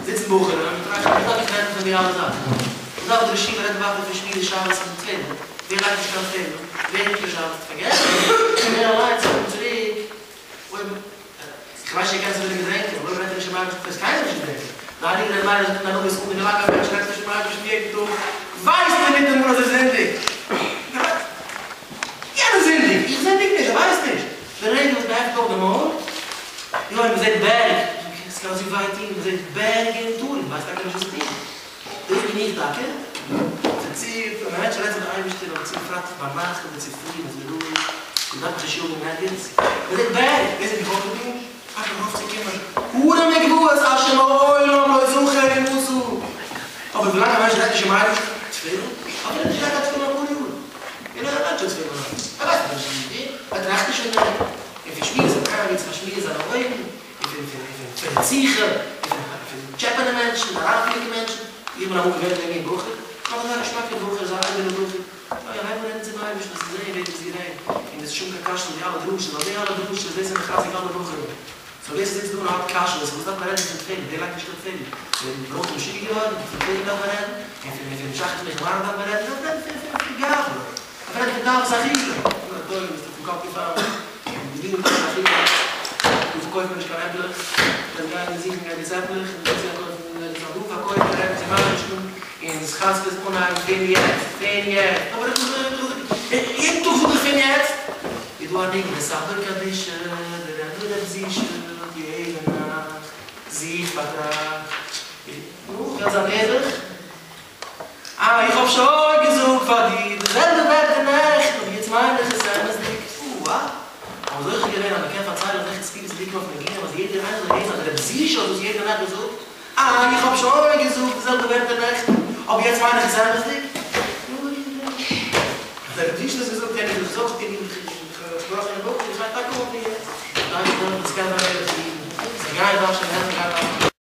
זיצן בחורים און טראכטן, וואס דארף איך רעדן פון די אלע זאכן? וואס דארף דער ראש ישיבה רעדן ווייטער פון שמירת שבת און תפילין? ווער לייגט נישט קיין תפילין? ווער היט נישט שבת? פארגעס ווער אליינס קומט צוריק אויב איך ווייס נישט ער קען עס אפילו געדענקען, אויב רעדט ער נישט צום אייבערשטן וועט עס קיינער נישט געדענקען. די הייליגע רבי מאיר זאגט אין הנהגות אן ווי לאנג א מענטש רעדט נישט צום אייבערשטן יעדן טאג ווייסט ער ניטאמאל אז ער זינדיגט. יענער זינדיגט, איך זינדיג נישט, ער ווייסט נישט. די רגע וואס מען עפנט אויף די מויל, יא און מען זעט בערג, עס קען אזוי וויי טון, מען זעט בערג און טאלן, מען ווייסט טאקע נישט וואס צו טון. דאס בין איך טאקע. ס'ציט, ווען א מענטש רעדט צום אייבערשטער אדער צו בפרט ביינאכט אדער צופרי ווען ס'איז רואיג, מען דארף נישט יאגן ערגעץ, מען זעט בערג, ווער זעט געוואלד געטון? טאקע ארויף צו קומען, הרים וגבעות אשר מעולם לא זכר ומצא. אבער ווילאנג א מענטש רעדט נישט צום אייבערשטן, תפילה, אפילו נישט געהאט קיין תפילה אפאר יאר, און ער רעדט שוין תפילה היינט, ער ווייסט נישט וואס איז גוט, ער טראכט נישט פון דעם, און פון שמירת עיניים יצחק שמירת זיינע אויגן, און פון פון פון פון רציחה, און פון פון טשעפענען מענטשן, אריינפליקן מענטשן, איך בין אמאל געווען דער מין בחור, נאך אזא געשמאקער בחור, אזא איידעלער בחור, אוי הייב אן רעדן צום אייבערשטן, וועסטו זען ווער דו ביסט געווען, און דאס איז שוין קיין קשיא די אלע דרשות, ווייל די אלע דרשות דאס איז מחזק אלע בחורים. סאו ווער ס'זיצט דא און האט קשיות, וואס דארף מען רעדן פון תפילין? ווער לייגט נישט קיין תפילין? פון רויטע משוגע געווארן? פון תפילין דארף מען רעדן? און פון פון שחרית מנחה מעריב דארף מען רעדן? דארף רעדן פון פון פון גאווה. דארף רעדן פון תאוות אכילה. אוי אוי ביסטו פון קאפ געפאלן. און די תאוות אכילה. דא פארקויפט מען נישט קיין עפלעך. קענסט גיין זוכן ערגעץ עפלעך און דא צו קויפן ערגעץ דא פארקויפט מען רעדן צום אייבערשטן און התחזקות אנהייבן פון יעצט. פון יעצט. אבער איך יעדן טאג זאג איך פון יעצט. איז דא א ניגון סבא קדישא דער רבי ר' זושא האט יעדע נאכט זיך באטראכט נו כ'וועל זיין ערליך אה איך האב שוין געזאגט פאר דיר די זעלבע ווערטער נעכטן אבער יעצט מיין איך עס אמת'דיג אוה אה האב זוכה געווען אז מ'קען פארציילן אזעלכע סתירות ליגן אויף ניגונים אז יעדער איינער זאל הערן אז ר' זושא האט דאס יעדע נאכט געזאגט אה איך האב שוין געזאגט די זעלבע ווערטער נעכטן אבער יעצט מיין איך עס אמת'דיג נו אז ר' זושא האט עס געזאגט קען איך דאס אויך טון איך ברויך און איך גיי טאקע אן פון יעצט. דיין פאון איז קיין בערך אידן, זיי גייען וואשן הענט.